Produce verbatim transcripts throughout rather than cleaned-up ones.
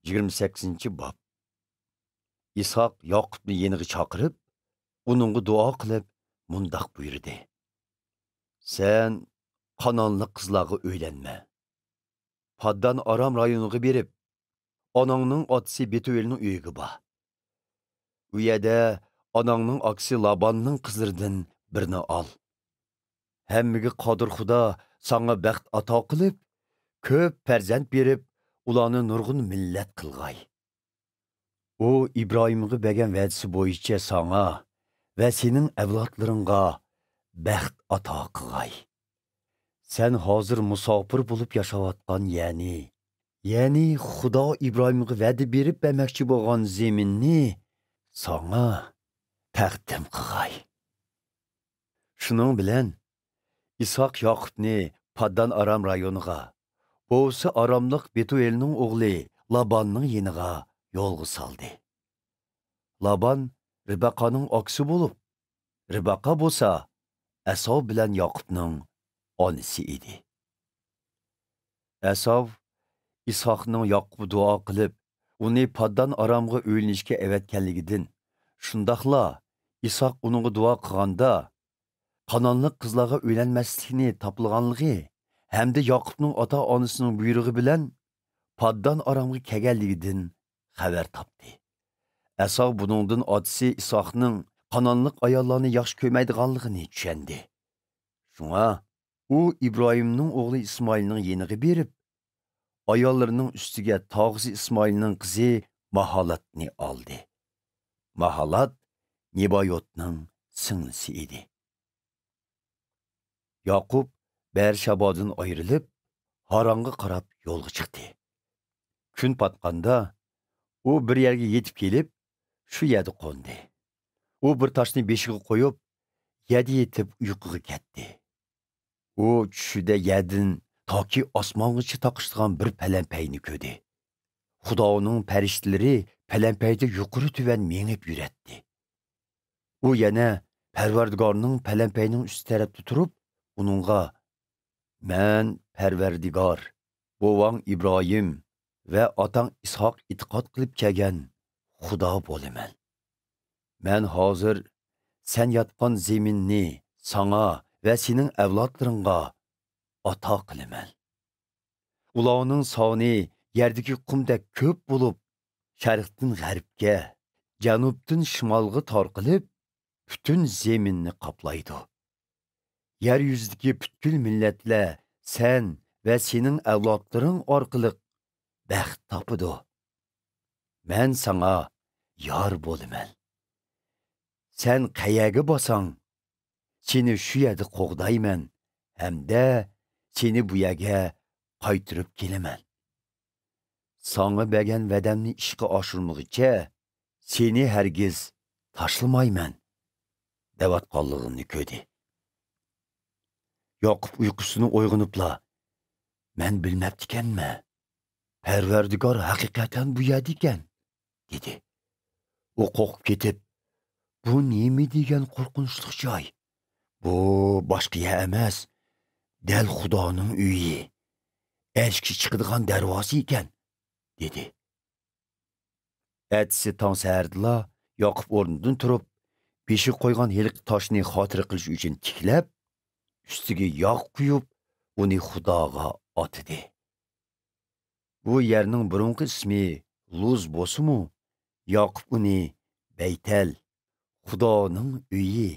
يىگىرمە سەككىزىنچى باب. ئىسھاق ياقۇپنى يېنىغا چاقىرىپ، ئۇنىڭغا دۇئا قىلىپ، مۇنداق بۇيرۇدى: «سەن قانانلىق قىزلارغا ئۆيلەنمە. پاددان ئارام رايونىغا بېرىپ، ئاناڭنىڭ ئاتىسى بېتۇئېلنىڭ ئۆيىگە بار. ئۇ يەردە ئاناڭنىڭ ئاكىسى لاباننىڭ قىزلىرىدىن بىرنى ئال. ھەممىگە قادىر خۇدا ساڭا بەخت ئاتا قىلىپ، كۆپ پەرزەنت بېرىپ، ئۇلارنى نۇرغۇن مىللەت قىلغاي. ئۇ ئىبراھىمغا بەرگەن ۋەدىسى بويىچە ساڭا ۋە سېنىڭ ئەۋلادلىرىڭغا بەخت ئاتا قىلغاي. سەن ھازىر مۇساپىر بولۇپ ياشاۋاتقان يەنى، يەنى خۇدا ئىبراھىمغا ۋەدە بېرىپ بەرمەكچى بولغان زېمىننى ساڭا تەقدىم قىلغاي.» شۇنىڭ بىلەن ئىسھاق ياقۇپنى پاددان ئارام رايونىغا، بوۋىسى ئاراملىق بېتۇئېلنىڭ ئوغلى لاباننىڭ يېنىغا يولغا سالدى. لابان رىبەقانىڭ ئاكىسى بولۇپ، رىبەقا بولسا ئەساۋ بىلەن ياقۇپنىڭ ئانىسى ئىدى. ئەساۋ ئىسھاقنىڭ ياقۇپقا دۇئا قىلىپ، ئۇنى پاددان ئارامغا ئۆيلىنىشكە ئەۋەتكەنلىكىدىن، شۇنداقلا ئىسھاق ئۇنىڭغا دۇئا قىلغاندا، قانانلىق قىزلارغا ئۆيلەنمەسلىكنى تاپىلىغانلىقى ھەمدە ياقۇپنىڭ ئاتا-ئانىسىنىڭ بۇيرۇقى بىلەن پاددان ئارامغا كەلگەنلىكىدىن خەۋەر تاپتى. ئەساۋ بۇنىڭدىن ئاتىسى ئىسھاقنىڭ قانانلىق ئاياللارنى ياخشى كۆرمەيدىغانلىقىنى چۈشەندى. شۇڭا ئۇ ئىبراھىمنىڭ ئوغلى ئىسمائىلنىڭ يېنىغا بېرىپ، ئاياللىرىنىڭ ئۈستىگە تاغىسى ئىسمائىلنىڭ قىزى ماھالاتنى ئالدى. ماھالات نېبايوتنىڭ سىڭلىسى ئىدى. ياقۇپ بەرشابادىن ئايرىلىپ، ھارانغا قاراپ يولغا چىقتى. كۈن پاتقاندا، ئۇ بىر يەرگە يېتىپ كېلىپ، شۇ يەردە قوندى. ئۇ بىر تاشنى بېشىغا قويۇپ، يەردە يېتىپ ئۇيقۇغا كەتتى. ئۇ چۈشىدە يەردىن تاكى ئاسمانغىچە تاقىشىدىغان بىر پەلەمپەينى كۆردى. خۇدانىڭ پەرىشتىلىرى پەلەمپەيدە يۇقىرى تۆۋەن مېڭىپ يۈرەتتى. ئۇ يەنە پەرۋەردىگارنىڭ پەلەمپەينىڭ ئۈستى تەرەپتە تۇرۇپ، ئۇنىڭغا: «مەن پەرۋەردىگار، بوۋاڭ ئىبراھىم ۋە ئاتاڭ ئىسھاق ئېتىقاد قىلىپ كەلگەن خۇدا بولىمەن. مەن ھازىر سەن ياتقان زېمىننى ساڭا ۋە سېنىڭ ئەۋلادلىرىڭغا ئاتا قىلىمەن. ئۇلارنىڭ سانى يەردىكى قۇمدەك كۆپ بولۇپ، شەرقتىن غەربكە، جەنۇبتىن شىمالغا تارقىلىپ، پۈتۈن زېمىننى قاپلايدۇ. يەر يۈزىدىكى پۈتكۈل مىللەتلەر سەن ۋە سېنىڭ ئەۋلادلىرىڭ ئارقىلىق بەخت تاپىدۇ. مەن ساڭا يار بولىمەن. سەن قەيەرگە بارساڭ، سېنى شۇ يەردە قوغدايمەن ھەمدە سېنى بۇ يەرگە قايتۇرۇپ كېلىمەن. ساڭا بەرگەن ۋەدەمنى ئىشقا ئاشۇرمىغۇچە، سېنى ھەرگىز تاشلىمايمەن» دەۋاتقانلىقىنى كۆردى. ياقۇپ ئۇيقۇسىدىن ئويغىنىپلا: «مەن بىلمەپتىكەنمەن. پەرۋەردىگار ھەقىقەتەن بۇ يەردە ئىكەن» دېدى. ئۇ قورقۇپ كېتىپ: «بۇ نېمە دېگەن قورقۇنچلۇق جاي؟ بۇ باشقا يەر ئەمەس، دەل خۇدانىڭ ئۆيى، ئەرشكە چىقىدىغان دەرۋازا ئىكەن» دېدى. ئەتىسى تاڭ سەھەردىلا ياقۇپ ئورنىدىن تۇرۇپ، بېشىغا قويغان ھېلىقى تاشنى خاتىرە قىلىش ئۈچۈن تىكلەپ، ئۈستىگە ياغ قۇيۇپ، ئۇنى خۇداغا ئاتىدى. بۇ يەرنىڭ بۇرۇنقى ئىسمى لۇز بولسىمۇ، ياقۇپ ئۇنى بەيتەل، خۇدانىڭ ئۆيى،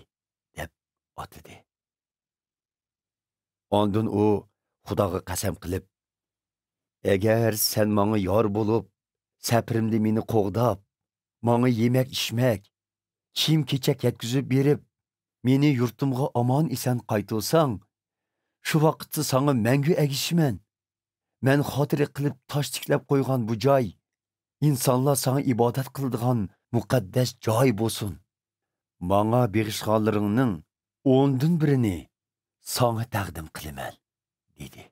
دەپ ئاتىدى. ئاندىن ئۇ خۇداغا قەسەم قىلىپ: «ئەگەر سەن ماڭا يار بولۇپ، سەپىرىمدە مېنى قوغداپ، ماڭا يېمەك-ئىچمەك، كىيىم-كېچەك يەتكۈزۈپ بېرىپ، مېنى يۇرتۇمغا ئامان-ئېسەن قايتۇرساڭ، شۇ ۋاقىتتا ساڭا مەڭگۈ ئەگىشىمەن. مەن خاتىرە قىلىپ تاش تىكلەپ قويغان بۇ جاي ئىنسانلار ساڭا ئىبادەت قىلىدىغان مۇقەددەس جاي بولسۇن. ماڭا بېغىشلىغانلىرىڭنىڭ ئوندىن بىرىنى ساڭا تەقدىم قىلىمەن» دېدى.